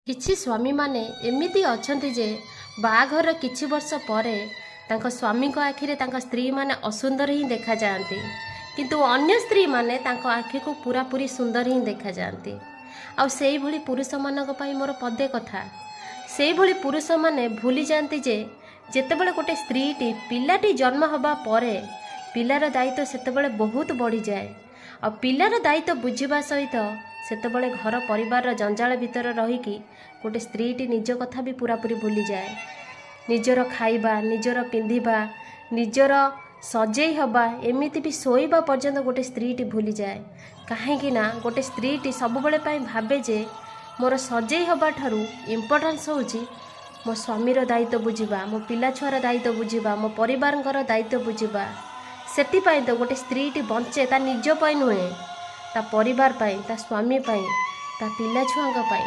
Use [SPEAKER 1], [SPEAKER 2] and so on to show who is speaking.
[SPEAKER 1] କିଛି ସ୍ୱାମୀମାନେ ଏମିତି ଅଛନ୍ତି ଯେ ବାହାଘରର କିଛି ବର୍ଷ ପରେ ତାଙ୍କ ସ୍ୱାମୀଙ୍କ ଆଖିରେ ତାଙ୍କ ସ୍ତ୍ରୀମାନେ ଅସୁନ୍ଦର ହିଁ ଦେଖାଯାଆନ୍ତି, କିନ୍ତୁ ଅନ୍ୟ ସ୍ତ୍ରୀମାନେ ତାଙ୍କ ଆଖିକୁ ପୂରାପୂରି ସୁନ୍ଦର ହିଁ ଦେଖାଯାଆନ୍ତି। ଆଉ ସେଇଭଳି ପୁରୁଷମାନଙ୍କ ପାଇଁ ମୋର ପଦେ କଥା, ସେଇଭଳି ପୁରୁଷମାନେ ଭୁଲିଯାଆନ୍ତି ଯେ ଯେତେବେଳେ ଗୋଟେ ସ୍ତ୍ରୀଟି ପିଲାଟି ଜନ୍ମ ହେବା ପରେ ପିଲାର ଦାୟିତ୍ୱ ସେତେବେଳେ ବହୁତ ବଢ଼ିଯାଏ। ଆଉ ପିଲାର ଦାୟିତ୍ୱ ବୁଝିବା ସହିତ ସେତେବେଳେ ଘର ପରିବାରର ଜଞ୍ଜାଳ ଭିତରେ ରହିକି ଗୋଟେ ସ୍ତ୍ରୀଟି ନିଜ କଥା ବି ପୂରାପୂରି ଭୁଲିଯାଏ। ନିଜର ଖାଇବା, ନିଜର ପିନ୍ଧିବା, ନିଜର ସଜେଇ ହେବା, ଏମିତି ବି ଶୋଇବା ପର୍ଯ୍ୟନ୍ତ ଗୋଟେ ସ୍ତ୍ରୀଟି ଭୁଲିଯାଏ। କାହିଁକି ନା ଗୋଟେ ସ୍ତ୍ରୀଟି ସବୁବେଳେ ପାଇଁ ଭାବେ ଯେ ମୋର ସଜେଇ ହେବା ଠାରୁ ଇମ୍ପୋର୍ଟାନ୍ସ ହେଉଛି ମୋ ସ୍ୱାମୀର ଦାୟିତ୍ୱ ବୁଝିବା, ମୋ ପିଲା ଛୁଆର ଦାୟିତ୍ୱ ବୁଝିବା, ମୋ ପରିବାରଙ୍କର ଦାୟିତ୍ୱ ବୁଝିବା। ସେଥିପାଇଁ ତ ଗୋଟେ ସ୍ତ୍ରୀଟି ବଞ୍ଚେ ତା ନିଜ ପାଇଁ ନୁହେଁ, ତା ପରିବାର ପାଇଁ, ତା ସ୍ୱାମୀ ପାଇଁ, ତା ପିଲା ଛୁଆଙ୍କ ପାଇଁ।